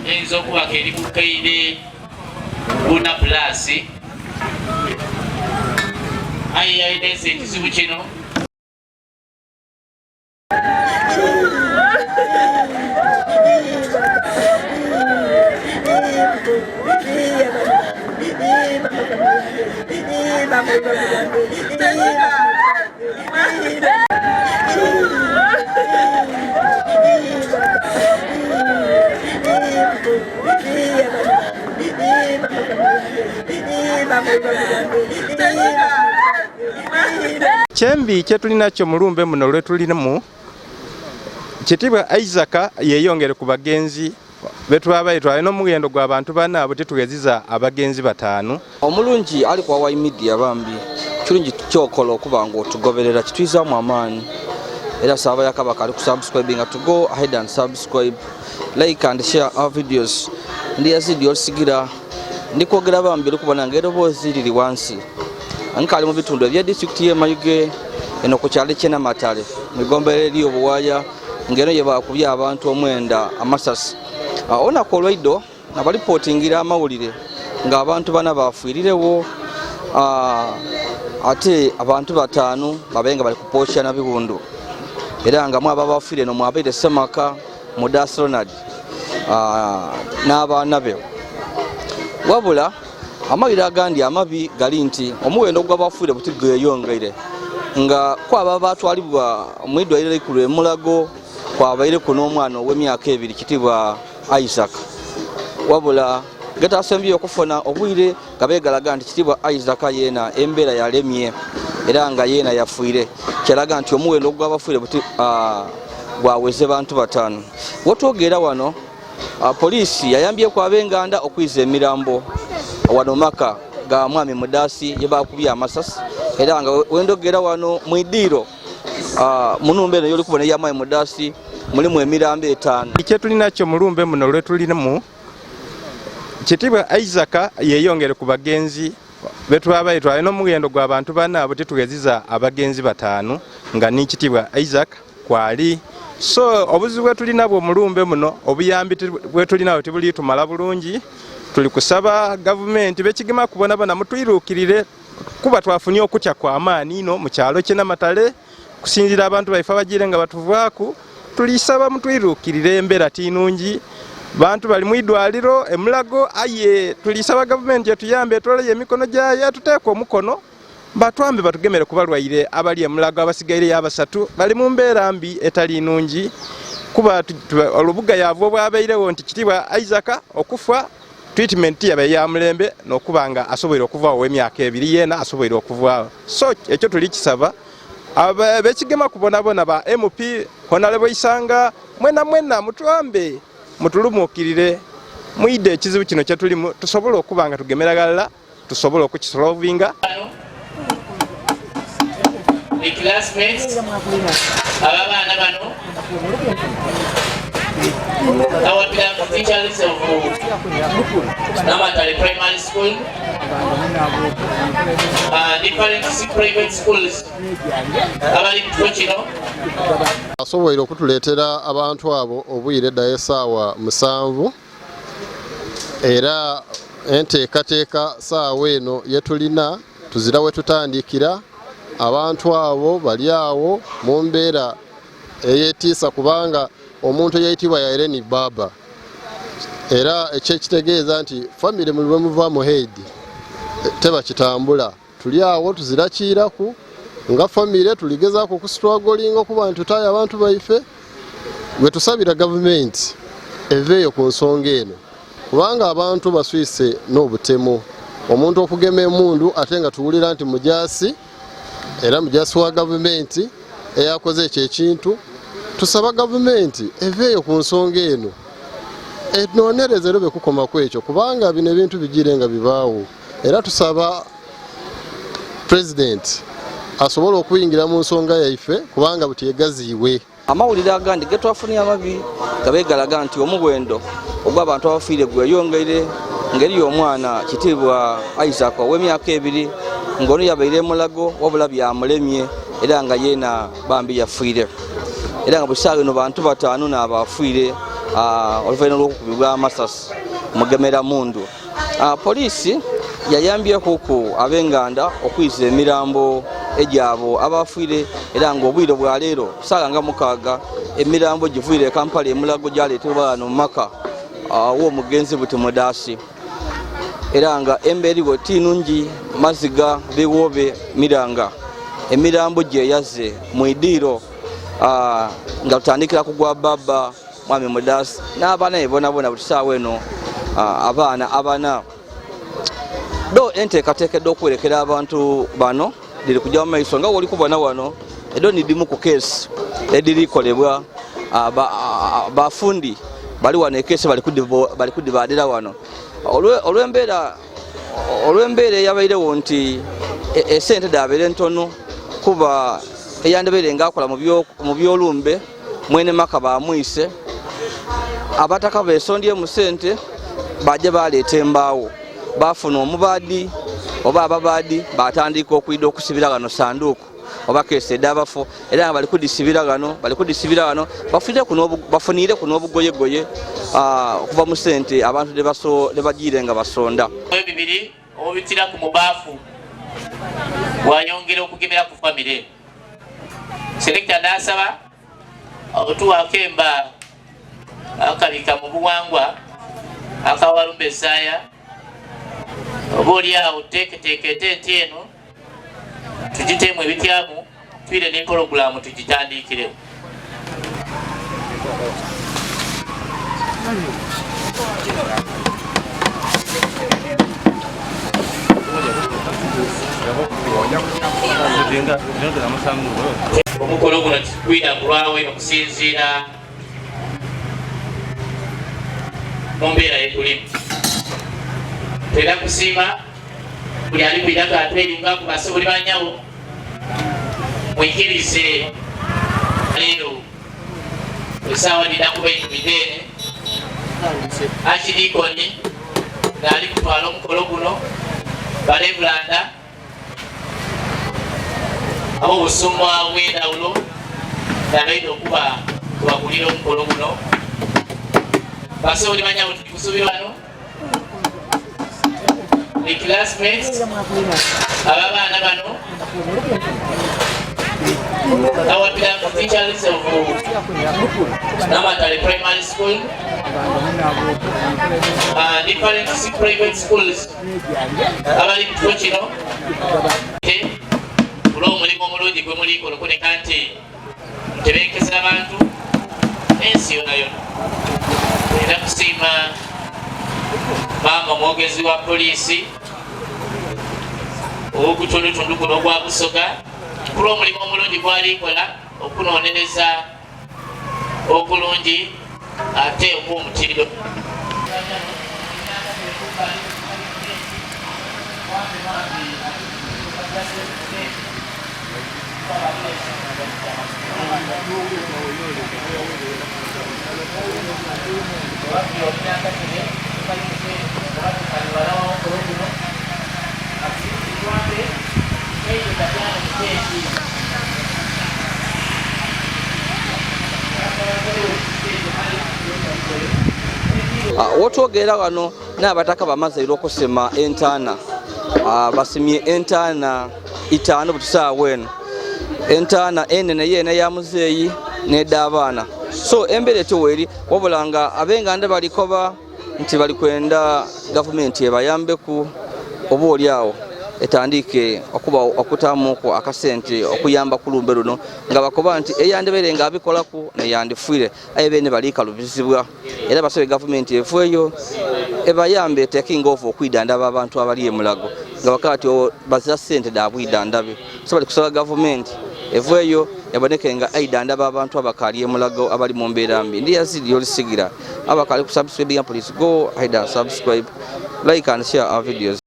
Eyinza okuba eri bukaire buna plus, aye yaleese ekizibu kino. Kyembi kyetulinakyo mulumbe muno lwetulinamu, Kitibwa Isaac yeyongere ku bagenzi betwabaye twalina omughendo gw'abantu bana, abo titugeziza abagenzi 5. Omulungi ali kwa Wai Media, bambi kirungi kyokola okuba nga otugoberera, kitwizamu amaanyi. Era saaba ya Kabaka ali kusubscribinga to go ahead and subscribe, like and share our videos. Ndi Yazidi olusigira ndikwogera, bambi olikubona nga eroboozi liri wansi. Nkali mu bitundu ebya disitulikiti y'e Mayuge, eno ku kyalo ky'enamatale mu igombolola eri Obuwaya, ng'eno ye bakubye abantu 9 amasasi olunaku olwaido. Nabalipootingira amawulire ng'abantu 4 bafiirirewo, ate abantu 5 babe nga bali kupookya na biwundu, era nga mwabo abafiire eno mwabaire Semaka Mudas Ronald n'abaana be. Wabula amawulire agandi amabi gali nti omuwendo gw'abafiire buti gweyongeire, nga kwaba batwalibwa mu idwaliro erikulu emulago kwabaireku n'omwana ow'emyaka 2, Kitibwa Isaac. Wabula getasembye okufuna obwire nga begalaga nti Kitibwa Isaac yeena embeera yalemye era nga yeena yafiire, kyalaga nti omuwendo gw'abafiire buti gwaweze bantu 5. Wotwogera wano, poliisi yayambyeku ab'enganda okwiza emirambo wano maka ga mwami Mudasi ye bakubye amasasi, era nga wendogera wano mwidiiro munumba eno yolikubona eya mwami Mudasi mulimu emirambo 5. Kyetulinakyo mulumbe muno lwetulinamu, Kitibwa Isaac yeyongere ku bagenzi betwabaye twalina omughendo gw'abantu 4, abo titugeziza abagenzi 5 nga ni Kitibwa Isaac kwali. So obuzibu bwetulina bwo mulumbe muno, obuyambi bwetulinabwo tibuli tumala bulungi. Tuli kusaba gavumenti bekigema kubonabona mutwiruukirire, kuba twafunye okutya kwa maani ino mu kyalo kyenamatale kusinzira abantu baife abagire nga batuvaaku. Tulisaba mutwiruukirire, embeera tinungi, bantu bali mwidwaliro emulago, aye tulisaba gavumenti etuyambe etwoleyo emikono gyayo, etuteeke omukono batwambe batugemere ku balwaire abali emulago. Abasigaireyo 3 bali mu mbeera mbi etali nungi, kuba olubugayavu obwabairewo nti Kitibwa Isaac okufa treatment yabaye ya mulembe n'okuba nga asoboire okuvaawo ow'emyaka 2 yeena asoboire okuvaawo. So ekyo tuli kisaba bekigema kubonabona, ba MP, Honorable Isanga, mwena mwena mutwambe mutulumuukirire mwide ekizibu kino kyetulimu tusobole okuba nga tugemera ghalala, tusobole okukisolvinga. The classmates ababaana bano, our beloved teachers of Namatale Primary School, different private schools abali mu kifo kino. Asoboire okutuleetera abantu abo obwire ddayo esaawa 7, era enteekateeka saawa eno yetulina tuzira we tutandikira. Abantu abo bali awo mu mbeera eyetiisa, kubanga omuntu eyayitibwa ya Irene Baba, era ekyekitegeeza nti famire muli bwe muva mu head teba kitambula. Tuli awo tuzirakiiraku nga famire, tuligezaako okustrugglinga okuba nti tutayo abantu baife. Bwe tusabira gavumenti eveeyo ku nsonga eno, kubanga abantu baswise n'obutemu, omuntu okugema emundu ate nga tuwulira nti mujasi, era mujasi wa gavumenti eyakoze ekyo ekintu. Tusaba gavumenti eveeyo ku nsonga eno, enonereze era bekukoma ku ekyo, kubanga bino ebintu bijire nga bibaawo. Era tusaba pulezidenti asobole okuyingira mu nsonga yaife, kubanga buti egaziiwe. Amawulire agandi getwafunye amabi gabegalaga nti omuwendo ogw'abantu abafiire gweyongeire, ng'eriyo omwana Kitiibwa Isaac ow'emyaka 2, ng'ono yabaire mulago wabula byamulemye era nga yeena bambi yafiire, era nga buli ssaawa eno bantu 5 n'abafiire. Oluvannyuma lw'okukubibwa amasasi mugemera mundu, poliisi yayambyekuku ab'enganda okwiza emirambo egyabo abafiire, era nga obwire bwa leero saaga nga 6 emirambo givuire e Kampala emulago gyaleetebwa wano mu maka w'omugenzi buti Mudaasi, era nga embeera eriwo tinungi, maziga biwoobe miranga emirambo gyeyaze mu idiiro, nga tutandikira ku gwa baba mwami Mudaasi n'abaana be bonabona. Buli saawa eno abaana abana do enteekateeka edda okuwerekera abantu bano liri kujja mu maiso nga woli kubona wano edo nidimu ku keesi edirikolebwa bafundi bali wano, ekeesi bali kudibaadira wano olw'embeera eyabairewo nti esente dabeere ntono, kuba eyandibaire nga akola mu byolumbe mwene maka bamwise, abataka besondye mu sente baje baleeta embaawo, bafuna omubaadi oba ababaadi batandika okwida okusibira gano sanduuku oba keesi ed'abafu, era nga bali kudisibira gano, bali kudisibira wano, bafunire ku n'obugoyegoye okuva mu sente abantu de bagiire nga basonda. Bibiri obitira ku mubaafu wayongera okugemera ku famire. Selekita n'asaba otuwaako emba akabika mu buwangwa akawalumba esaaya, oba oli awo tuteeketeeke ente eno tugiteemu ebityamu, twire ne pologulaamu tugitandiikirewo. Omukolo guno gwina kulwawo eno okusinziira mu mbeera yetulimu. Twena kusiima buli ali kwidako atweyunga ku basoboli banyawo, mwikirize leero esaawa nina kuba enyumiddeene Archdeacon ng'ali kutwala omukolo guno, balevulanda ab'obusumba bw'endawulo nabaida okuba tubagulira omukolo guno. Basoboli banyawo, tuli kusuubira wano the classmates ababaana bano, our beloved teachers of Namatale Primary School, different private schools abali mu kifo kino olw'omulimu omulungi gwe muliko olukuboneka nti mutebenkeza abantu n'ensi yona yona. Era kusiima maama omwogezi wa poliisi ow'ogutundutundu guno ogwa Busoga kulw'omulimu omulungi gwalikola okunoonyereza okulungi ate okw'omutindo. Wotwogera wano n'abataka bamaze era okusima entaana. Basimye entaana 5 butusaawa eno, entaana enene yeena ya muzeeyi ned'abaana. So embeera etyo weeri, wabula nga ab'enganda balikoba nti bali kwenda gavumenti ebayambeku oba oli awo etandike okuba okutaamuku akasente okuyamba ku lumbe luno, nga bakoba nti eyandibaire nga abikolaku neyandifiire, aye bene balikalubizibwa, era basabe gavumenti eveeyo ebayambe etekinga ovu okwidandaba abantu abali emulago, nga bakaba ti bazira sente da bwidandabe. So bali kusaba gavumenti eveeyo eboneke nga aidandaba abantu abakali emulago abali mu mbeera mbi. Ndi Yazidi Olisigira. Abakali ku subscribe, please go ahead and subscribe, like and share our videos.